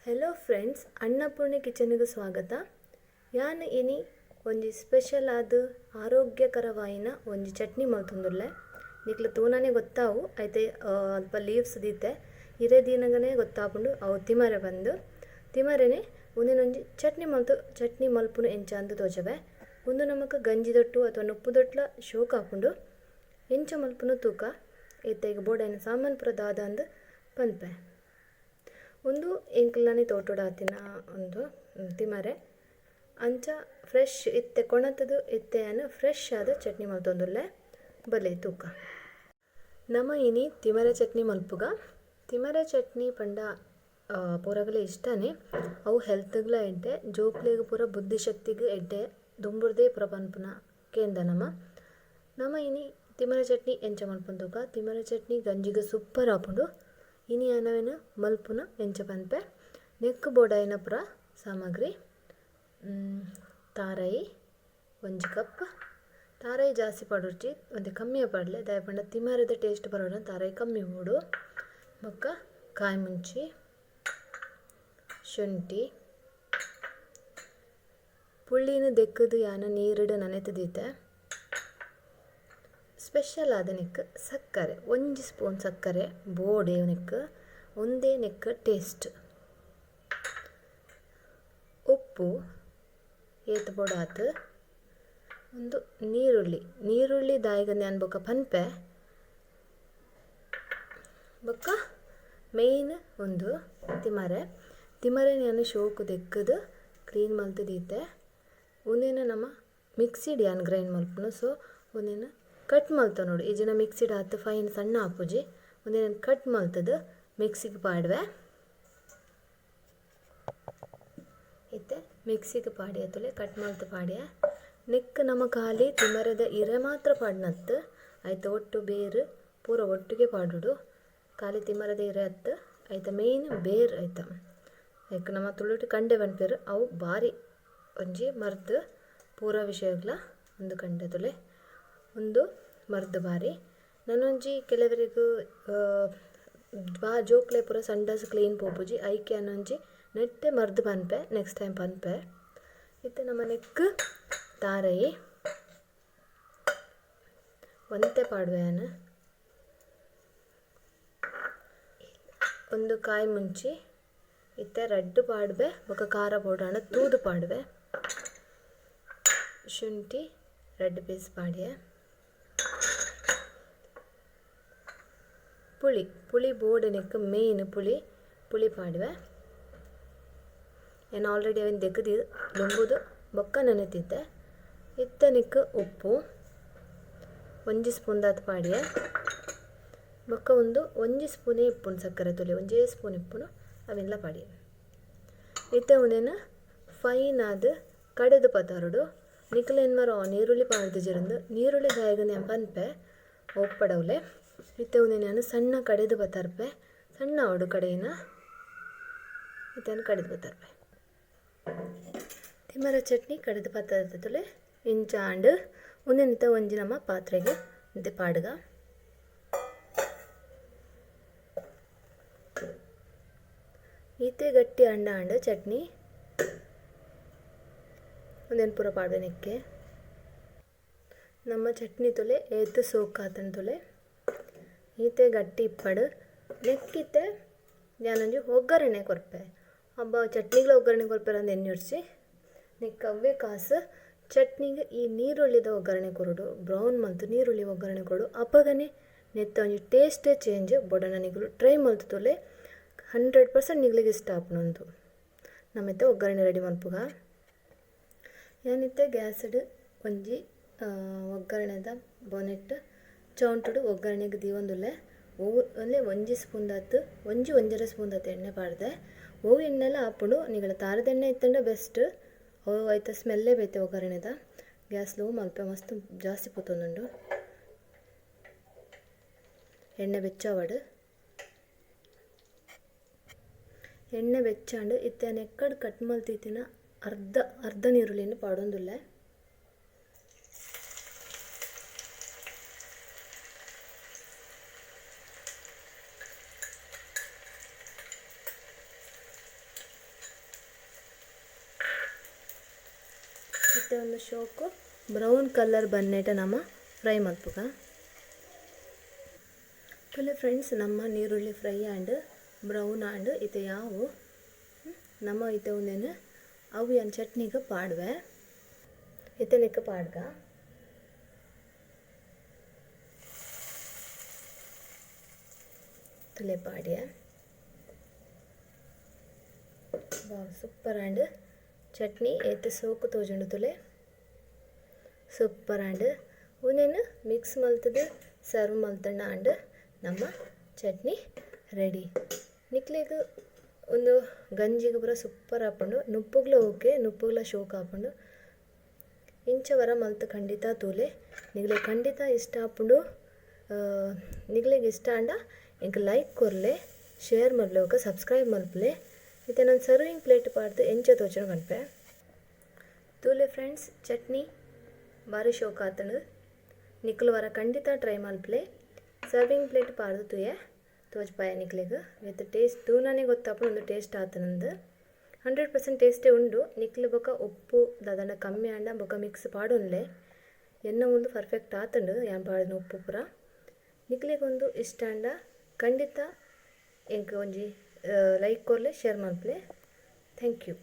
Hello friends, ಅನ್ನಪೂರ್ಣೆ ಕಿಚನ್ಗೆ ಸ್ವಾಗತ. ಯಾನ್ ಇನಿ ಒಂಜಿ ಸ್ಪೆಷಲ್ ಆದ್ ಆರೋಗ್ಯಕರವಾಯಿನ ಒಂಜಿ ಚಟ್ನಿ ಮಲ್ತೊಂದುಲ್ಲೆ. ನಿಕ್ಲ ತೂನನೆ ಗೊತ್ತಾವು, ಐತೆ ಅಲ್ಪ ಲೀವ್ಸ್ ದೀತೆ ಇರೆ ದೀನಗನೆ ಗೊತ್ತಾಪುಂಡು ಅವು ತಿಮರೆ ಬಂದು. ತಿಮರೆನೆ ಉಂದೆನೊಂಜಿ ಚಟ್ನಿ ಮಲ್ತು ಚಟ್ನಿ ಮಲ್ಪುನು ಎಂಚ ಅಂದ್ ತೋಜವೆ. ಉಂದು ನಮಕ್ ಗಂಜಿ ದೊಟ್ಟು ಅಥವಾ ನುಪ್ಪು ದೊಟ್ಲ ಶೋಕ್ ಆಪುಂಡು. ಎಂಚ ಮಲ್ಪುನು ತೂಕ ಇತ್ತೆಗ್ ಬೋಡಾಯಿನ ಸಾಮಾನ್ ಪೂರ ದಾದ ಅಂದ್ ಪನ್ಪೆ. ಉಂದು ಎಂಕ್ಲನೆ ತೋಟೊಡು ಆತಿನ ಉಂದು ತಿಮರೆ. ಅಂಚ ಫ್ರೆಶ್ ಇತ್ತೆ ಕೊಣತದು ಇತ್ತೆ ಯಾನ್ ಫ್ರೆಶ್ ಆದ್ ಚಟ್ನಿ ಮಲ್ತೊಂದುಲ್ಲೆ. ಬಲೆ ತೂಕ. ನಮ ಇನಿ ತಿಮರೆ ಚಟ್ನಿ ಮಲ್ಪುಗ. ತಿಮರೆ ಚಟ್ನಿ ಪಂಡ ಪೂರಗಲ ಇಷ್ಟನೇ. ಅವು ಹೆಲ್ತ್ಗ್ಲ ಎಡ್ಡೆ, ಜೋಕ್ಲೆಗ್ ಪೂರ ಬುದ್ಧಿಶಕ್ತಿಗ್ ಎಡ್ಡೆ, ದುಂಬುರ್ದೇ ಪೂರ ಪನ್ಪುನ ಕೇಂದ ನಮ. ನಮ ಇನಿ ತಿಮರೆ ಚಟ್ನಿ ಎಂಚ ಮಲ್ಪುನ ತೂಕ. ತಿಮರೆ ಚಟ್ನಿ ಗಂಜಿಗ್ ಸೂಪರ್ ಆಪುಂಡು. ಇನಿ ಯಾನ್ ಮಲ್ಪುನ ಎಂಚ ಪನ್ಪೆ. ನೆಕ್ಕ್ ಬೋಡಾಯಿನ ಪೂರ ಸಾಮಗ್ರಿ. ತಾರಾಯಿ ಒಂಜಿ ಕಪ್. ತಾರಾಯಿ ಜಾಸ್ತಿ ಪಾಡೊಡ್ಚಿ, ಒಂತೆ ಕಮ್ಮಿ ಪಾಡ್ಲೆ, ದಾಯೆ ಪಂಡ ತಿಮರೆದ ಟೇಸ್ಟ್ ಬರೋಡ ತಾರಾಯಿ ಕಮ್ಮಿ ಬೋಡು. ಬೊಕ್ಕ ಕಾಯಿ ಮುಂಚಿ, ಶುಂಠಿ, ಪುಳ್ಳಿನ ದೆಕ್ಕದು ಯಾನ್ ನೀರುಡು ನನೆತ್ ದೀತೆ. ಸ್ಪೆಷಲ್ ಆದ ನೆಕ್ಕ್ ಸಕ್ಕರೆ, ಒಂಜಿ ಸ್ಪೂನ್ ಸಕ್ಕರೆ ಬೋಡೆ ನೆಕ್ಕ್, ಒಂದೇ ನೆಕ್ಕ್ ಟೇಸ್ಟ್. ಉಪ್ಪು ಏತ್ ಬೋಡಾತ್. ಒಂದು ನೀರುಳ್ಳಿ, ನೀರುಳ್ಳಿ ದಾಯಿಗಂದ್ ಯಾನ್ ಬೊಕ್ಕ ಪನ್ಪೆ. ಬೊಕ್ಕ ಮೇನ್ ಉಂದು ತಿಮರೆ. ತಿಮರೆ ಯಾನ್ ಶೋಕು ದೆಕ್ಕದು ಕ್ಲೀನ್ ಮಲ್ತ್ ದೀತೆ. ಉಂದೆನ್ ನಮ ಮಿಕ್ಸಿಡ್ ಯಾನ್ ಗ್ರೈಂಡ್ ಮಲ್ಪುನು. ಸೊ ಉಂದೆನ್ ಕಟ್ ಮಲ್ತೊನೊಡು, ಇಜ್ಜಿಂಡ ಮಿಕ್ಸಿಡ್ ಆತ್ ಫೈನ್ ಸಣ್ಣ ಆಪುಜಿ. ಉಂದೆನ್ ಕಟ್ ಮಲ್ತದು ಮಿಕ್ಸಿಗ್ ಪಾಡ್ವೆ. ಇತ್ತೆ ಮಿಕ್ಸಿಗ್ ಪಾಡ್ಯ ತುಲೆ, ಕಟ್ ಮಲ್ತ್ ಪಾಡ್ಯ. ನೆಕ್ಕ್ ನಮ ಖಾಲಿ ತಿಮರೆದ ಇರೆ ಮಾತ್ರ ಪಾಡ್ನತ್, ಐತ ಒಟ್ಟು ಬೇರ್ ಪೂರ ಒಟ್ಟಿಗೆ ಪಾಡೊಡು. ಖಾಲಿ ತಿಮರೆದ ಇರೆ ಅತ್ತ್, ಐತ ಮೇನ್ ಬೇರ್ ಐತ. ಐಕ್ ನಮ ತುಳುಟು ಕಂಡೆ ಪನ್ಪೆರ್. ಅವು ಬಾರಿ ಒಂಜಿ ಮರ್ದ್ ಪೂರ ವಿಷಯಗ್ಲ ಉಂದು ಕಂಡೆ ತುಲೆ. ಉಂದು ಮರ್ದ್ ಬಾರಿ. ನನೊಂಜಿ ಕೆಲವರೆಗ್ ವಾ ಜೋಕ್ಲೆ ಪೂರ ಸಂಡಾಸ್ ಕ್ಲೀನ್ ಪೋಪುಜಿ, ಐಕ್ ಯಾನೊಂಜಿ ನೆಟ್ಟೆ ಮರ್ದ್ ಪನ್ಪೆ, ನೆಕ್ಸ್ಟ್ ಟೈಮ್ ಪನ್ಪೆ. ಇತ್ತೆ ನಮ ನೆಕ್ಕ್ ತಾರಾಯಿ ಒಂತೆ ಪಾಡುವೆ ಯಾನ್. ಒಂದು ಕಾಯಿ ಮುಂಚಿ ಇತ್ತೆ ರಡ್ಡ್ ಪಾಡುವೆ, ಬೊಕ ಖಾರ ಬೋಡಾಂಡ ತೂದು ಪಾಡುವೆ. ಶುಂಠಿ ರಡ್ಡ್ ಪೀಸ್ ಪಾಡ್ಯೆ. ಪುಳಿ, ಪುಳಿ ಬೋಡು ನೆಕ್ಕ್ ಮೇನ್ ಪುಳಿ, ಪುಳಿ ಪಾಡುವೆ. ಯಾನ್ ಆಲ್ರೆಡಿ ಅವೆನ್ ದೆಕ್ಕ್ದ್ ಲೊಂಬುದು ಬೊಕ್ಕ ನೆನೆತಿತ್ತೆ. ಇತ್ತೆ ನೆಕ್ಕ್ ಉಪ್ಪು ಒಂಜಿ ಸ್ಪೂನ್ ದಾತ್ ಪಾಡ್ಯೆ. ಬೊಕ್ಕ ಉಂದು ಒಂಜಿ ಸ್ಪೂನೇ ಇಪ್ಪುಂಡು ಸಕ್ಕರೆ ತುಲಿ, ಒಂಜೇ ಸ್ಪೂನ್ ಇಪ್ಪುಂಡು, ಅವೆನ್ಲ ಪಾಡ್ಯೆ. ಇತ್ತೆ ಉಂದೆನ್ ಫೈನ್ ಆದ್ ಕಡೆದ್ ಪತಾರೊಡು. ನಿಕುಲು ಏನ್ಮಾರ ನೀರುಳ್ಳಿ ಪಾಡ್ದಿಜೆರಂದ್, ನೀರುಳ್ಳಿ ದಾಯೆಗ್ ಯಾನ್ ಪನ್ಪೆ ಒಪ್ಪಡವ್ಲೆ. ಇತ್ತೆ ಉಂದೆನ್ ಯಾನ್ ಸಣ್ಣ ಕಡೆದ್ ಪತಾರ್ಪೆ, ಸಣ್ಣ ಆವೊಡು ಕಡೆಯಿನ. ಇತ್ತೆ ಯಾನ್ ಕಡೆದ್ ಪತಾರ್ಪೆ. ತಿಮರೆ ಚಟ್ನಿ ಕಡೆದ್ ಪತಾರ್ದೆ ಇಂಚ ಆಂಡ್. ಉಂದೆನ್ ಇತ್ತೆ ಒಂಜಿ ನಮ್ಮ ಪಾತ್ರೆಗ್ ಇಂತೆ ಪಾಡ್ಗ. ಈತೆ ಗಟ್ಟಿ ಅಂಡ ಆಂಡ್ ಚಟ್ನಿ. ಉಂದೆನ್ ಪೂರ ಪಾಡ್ವೆ ನೆಕ್ಕೆ. ನಮ್ಮ ಚಟ್ನಿ ತುಲೆ ಏತ್ ಸೋಕಾತುಂಡು ತುಲೆ. ಈತೆ ಗಟ್ಟಿ ಇಪ್ಪಡು. ನೆಕ್ಕಿತ್ತೆ ಯಾನೊಂಜಿ ಒಗ್ಗರಣೆ ಕೊರ್ಪೆ. ಅಬ್ಬಾ ಚಟ್ನಿಗ್ಲ ಒಗ್ಗರಣೆ ಕೊರ್ಪೆರ್ ಅಂದ್ ಎನ್ನಿಯೊಡ್ಚಿ. ನೆಕ್ಕ್ ಅವ್ವೇ ಕಾಸು ಚಟ್ನಿಗ್ ಈ ನೀರುಳ್ಳಿದ ಒಗ್ಗರಣೆ ಕೊರೊಡು. ಬ್ರೌನ್ ಮಲ್ತ್ ನೀರುಳ್ಳಿ ಒಗ್ಗರಣೆ ಕೊರೊಡು. ಅಪಗನೆ ನೆತ್ತ ಒಂಜಿ ಟೇಸ್ಟೇ ಚೇಂಜ್. ಬೊಡಣ ನಿಕುಲು ಟ್ರೈ ಮಲ್ತ್ ತುಲೆ, 100% ನಿಕ್ಲೆಗ್ ಇಷ್ಟ ಆಪುಂಡು ಉಂದು. ನಮ ಇತ್ತೆ ಒಗ್ಗರಣೆ ರೆಡಿ ಮಲ್ಪುಗ. ಯಾನಿತ್ತೆ ಗ್ಯಾಸ್ಡ್ ಒಂಜಿ ಒಗ್ಗರಣೆದ ಬೊನೆಟ್ ಚೌಂಟುಡು ಒಗ್ಗರಣೆಗ್ ದೀವೊಂದುಲ್ಲೆ. ಒವು ಒಂದೆ ಒಂಜಿ ಸ್ಪೂನ್ ದಾತ್, ಒಂಜಿ ಒಂಜರೆ ಸ್ಪೂನ್ ದಾತ್ ಎಣ್ಣೆ ಪಾಡ್ದೆ. ಒವು ಎಣ್ಣೆಲ ಆಪುಂಡು, ನಿಗಲ ತಾರದ ಎಣ್ಣೆ ಇತ್ತುಂಡ ಬೆಸ್ಟ್. ಅವು ಐತ ಸ್ಮೆಲ್ಲೇ ಬೇತೆ ಒಗ್ಗರಣೆದ. ಗ್ಯಾಸ್ ಲೋ ಮಲ್ಪೆ, ಮಸ್ತ್ ಜಾಸ್ತಿ ಪೊತ್ತೊಂದುಂಡು. ಎಣ್ಣೆ ಬೆಚ್ಚಾವಡ್. ಎಣ್ಣೆ ಬೆಚ್ಚಾಂಡ್. ಇತ್ತೆ ಯಾನ್ ಎಕ್ಕಡ್ ಕಟ್ ಮಲ್ತಿತ್ತಿನ ಅರ್ಧ ಅರ್ಧ ನೀರುಳ್ಳಿನ್ ಪಾಡೊಂದುಲ್ಲೆ. ಇತ್ತೆ ಒಂದು ಶೋಕು ಬ್ರೌನ್ ಕಲರ್ ಬನ್ನೇಟ ನಮ ಫ್ರೈ ಮಲ್ಪುಗ. ತುಲೆ ಫ್ರೆಂಡ್ಸ್, ನಮ್ಮ ನೀರುಳ್ಳಿ ಫ್ರೈ ಆಂಡ್ ಬ್ರೌನ್ ಆಂಡ್. ಇತ್ತೆ ಯಾವು ನಮ್ಮ ಇತ್ತೆ ಉಂದೆನ್ ಅವು ಯಾನ್ ಚಟ್ನಿಗ್ ಪಾಡುವೆ. ಇತ್ತೆ ನೆಕ್ಕ್ ಪಾಡ್ಗ. ತುಲೆ ಪಾಡ್ಯ. ವಾವ್, ಸೂಪರ್ ಆಂಡ್ ಚಟ್ನಿ. ಏತ್ ಸೋಕು ತೋಜುಂಡು ತುಲೆ, ಸೂಪರ್ ಆಂಡ್. ಉಂದೆನ್ ಮಿಕ್ಸ್ ಮಲ್ತುದು ಸರ್ವ್ ಮಲ್ತಂಡ ಆಂಡ್ ನಮ್ಮ ಚಟ್ನಿ ರೆಡಿ. ನಿಕ್ಲೆಗ್ ಉಂದು ಗಂಜಿಗ್ ಪೂರ ಸೂಪರ್ ಆಪುಂಡು. ನುಪ್ಪುಗ್ಲ ಓಕೆ, ನುಪ್ಪುಗ್ಲ ಶೋಕ್ ಆಪುಂಡು. ಇಂಚ ವರ ಮಲ್ತ್ ಖಂಡಿತ ತೂಲೆ, ನಿಕ್ಲೆಗ್ ಖಂಡಿತ ಇಷ್ಟ ಆಪುಂಡು. ನಿಕ್ಲೆಗ್ ಇಷ್ಟ ಆಂಡ ಎಂಕ್ ಲೈಕ್ ಕೊರ್ಲೆ, ಶೇರ್ ಮಲ್ಪುಲೆ ಬೊಕ ಸಬ್ಸ್ಕ್ರೈಬ್ ಮಲ್ಪುಲೆ. ಇತ್ತೆ ನಾನ್ ಸರ್ವಿಂಗ್ ಪ್ಲೇಟ್ ಪಾಡ್ದ್ ಎಂಚ ತೋಜುಂಡು ಪನ್ಪೆ. ತೂಲೆ ಫ್ರೆಂಡ್ಸ್, ಚಟ್ನಿ ಬಾರಿ ಶೋಕ್ ಆತುಂಡು. ನಿಕುಲು ವರ ಖಂಡಿತ ಟ್ರೈ ಮಲ್ಪುಲೆ. ಸರ್ವಿಂಗ್ ಪ್ಲೇಟ್ ಪಾಡ್ದ್ ತೂಯೆ ತೋಜ್ಪಾಯ ನಿಕ್ಲೆಗ್. ವಿತ್ ಟೇಸ್ಟ್ ತೂನನೇ ಗೊತ್ತಾಪುಂಡು ಉಂದು ಟೇಸ್ಟ್ ಆತುಂಡು. 100% ಟೇಸ್ಟೇ ಉಂಡು. ನಿಕ್ಲು ಬೊಕ ಉಪ್ಪು ದಾದಾಂಡ ಕಮ್ಮಿ ಆಂಡ ಬೊಕ ಮಿಕ್ಸ್ ಪಾಡೊನ್ಲೆ. ಎನ್ನ ಉಂದು ಪರ್ಫೆಕ್ಟ್ ಆತುಂಡು ಯಾನ್ ಪಾಡಿನ ಉಪ್ಪು ಪೂರ. ನಿಕ್ಲೆಗ್ ಉಂದು ಇಷ್ಟ ಆಂಡ ಖಂಡಿತ ಎಂಕ್ ಒಂಜಿ ಲೈಕ್ ಕೊರ್ಲೆ, ಶೇರ್ ಮಲ್ಪುಲೆ. Thank you.